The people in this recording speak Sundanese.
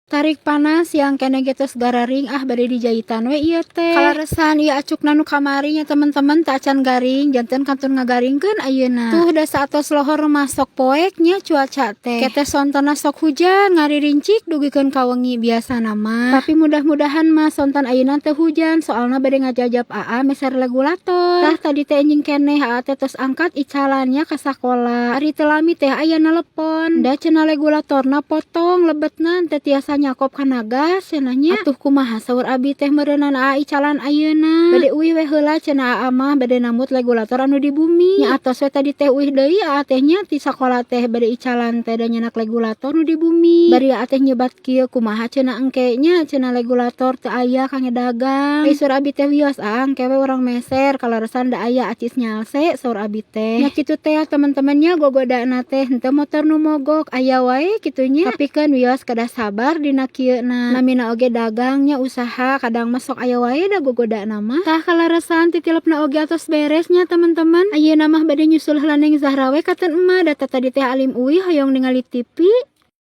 Tarik panas siang keneh ge tos gararing ah, bade dijaitan we ieu teh. Kaleresan ieu acukna nu kamari nya, teman-teman, teu acan garing, janten kantun ngagaringkeun ayeuna. Tuh, da saatos lohor mah sok poek nya cuaca teh. Ke teh sontonna sok hujan ngaririncik dugikeun ka wengi biasana mah. Tapi mudah-mudahan mah sontan ayeuna teu hujan, soalna bade ngajajap aa meser regulator. Tah, tadi teh enjing keneh aa teh tos angkat icalan nya ka sakola. Ari teu lami teh aya nelepon. Da cenah regulatorna potong lebetna, teu tiasa nyakop kana gas cenah nya. Atuh kumaha saur abi teh meureunan aa icalan ayeuna? Bade uih we heula cenah aa mah, bade nambut regulator anu di bumi. Nya atos we tadi teh uih deui aa teh nya ti sakola teh, bade icalan teh da nyandak regulator nu di bumi. Bari aa teh nyebat kieu, kumaha cenah engke nya, cenah regulator teu aya kangge dagang. Ai saur abi teh, wios aa, engke we urang meser, kaleresan da aya acis nyalse, saur abi teh. Nya kitu teh, teman-teman nya, gogodana teh henteu motor nu mogok, aya wae kitu nya. Tapi keun wios, kedah sabar dina kieu na. Namina oge dagang nya, usaha, kadang mah sok aya wae da gogodana mah. Tah, kaleresan titilepna oge atos beres nya, teman-teman. Ayeuna mah bade nyusul heula Neng Zahra we ka emak, da tadi teh alim uih hoyong ningali TV.